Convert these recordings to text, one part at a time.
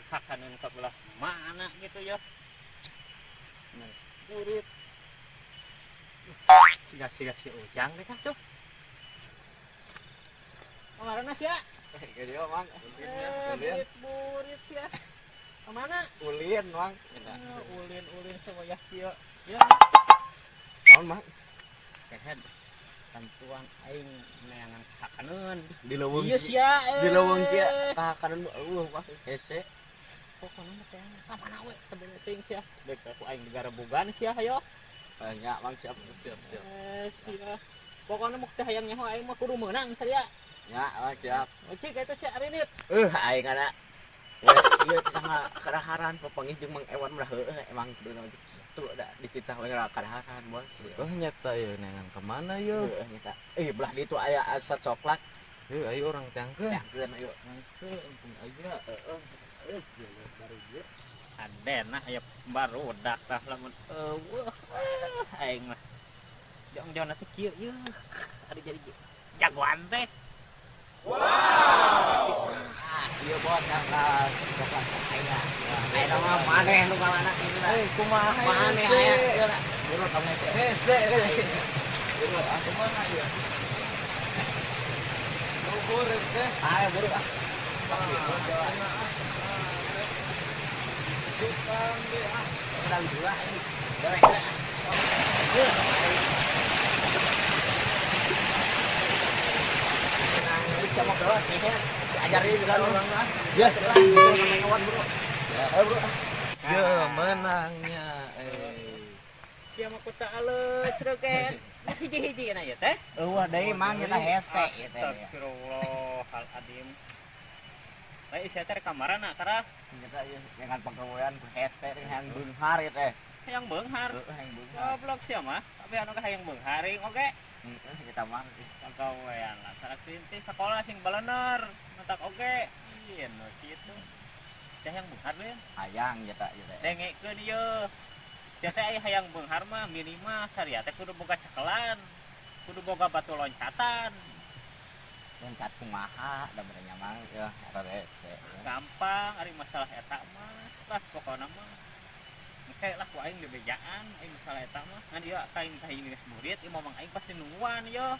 Hakaneun ka belah mana gitu ya. Nah, burit. Siga-siga si Ujang deh kah tuh. Kemana sih ya? Ke dia, Mang. Burit burit sih ya. Kemana? Ulin, Mang. Ulin ulin sewayah kieu. Ya. Naon, Mang? Kehed. Bantuan aing neangan hakaneun. Di leuweung. Iya sia. Di leuweung kieu kahakaneun eueuh, Mang. Hese. Pokona mah teh ka mana we sebenarnya teuing sia. Dek ku aing digarebugan sia hayo. Banyak, Mang, siap siap siap. Sia. Pokona mah teh hayang nyaho aing mah kudu meunang sia. Ya, Mang, siap. Oke, eta sia arinit. Aing kana. Ieu tangga karaharan papanggih jeung Mang Ewan mah heueuh emang kudu kitu da dititah we karaharan, Bos. Oh nyata ya nengan kemana yo? Heueuh nyata. Belah ditu aya asa coklat. Heuh, ayo orang teangkeun. Teangkeun ayo. Teangkeun untung aya. Heeh. Adena aya barudak tah lamun eueuh aing mah. Jong-jong teh kieu ieu. Ari jadi jagoan teh. Wow. Ah, ieu bos ka coklat aya. Aya mah maneh nu ka mana kitu lah. Kumaha maneh aya ieu lah. Buru kamu hese. Hese. Buru ah kumaha ieu? Luhur teh. Ayo buru ah. Tukang deh ah. Urang dua ini. Dewek. Bisa mau keluar nih ya. Ajarin segala orang ah. Ya segala sama kawan bro. Ya, ayo bro. Ya menangnya. Sia mah kuta alus reukeun. Hiji-hiji na ieu teh. Eueuh deui Mang kita hese ieu teh. Astagfirullahaladzim. Bae sia teh kamarana tara? Kita ieu jangan pagawean ku hese hayang beunghar ieu teh. Hayang beunghar. Heeh, hayang beunghar. Goblok sia mah, tapi anu hayang beunghar oge. Heeh, kita mah pagawean lah. Sarak teh sekolah sing balener, mentak oge. Ieu nu kitu. Sia hayang beunghar we. Hayang ieu teh ieu teh. Dengekeun ieu. Sia teh aya hayang beunghar mah minimal saria teh kudu boga cekelan, kudu boga batu loncatan. Loncat kumaha da beureun nya Mang ya eta hese. Gampang ari masalah eta mah lah pokona mah. Engke lah ku aing dibejaan aing masalah eta mah. Ngan ieu ka aing tah geus murid ieu mamang aing pasti nungguan ieu.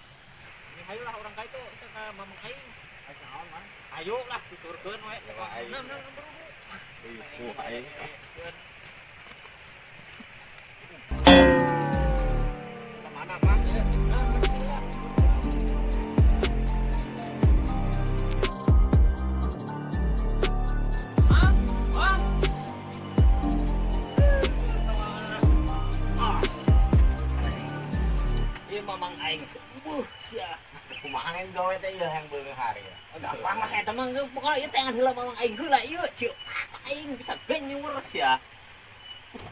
Ini hayu lah urang ka itu ka mamang aing. Ayo naon Mang? Hayu lah tuturkeun we. Ayo. Nam nam buru. Ieu aing. Kemana Mang? Ieu mamang aing seueuh sia. Kumaha yang gawe teh ieu hayang beunghar ieu. Gampang lah eta mah pokona ieu teh ngan heula mamang aing heula ieu cieu. Aing bisa genyur sia.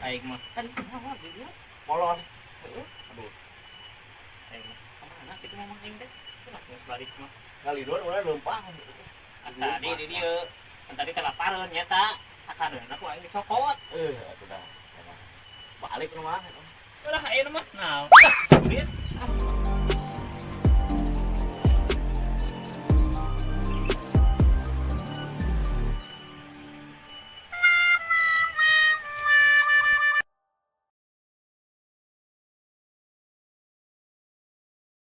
Aing mah kan kumaha ieu? Molon. Heeh. Aduh. Aing mah kemana kitu mamang aing teh? Kumaha geus balik mah. Ngalidur ulah leumpang. Kan tadi di dieu. Kan tadi teh lapareun nyata. Sakareuna ku aing dicokot. Atuh dah. Balik rumah. Ulah ayeuna mah naon? Duit.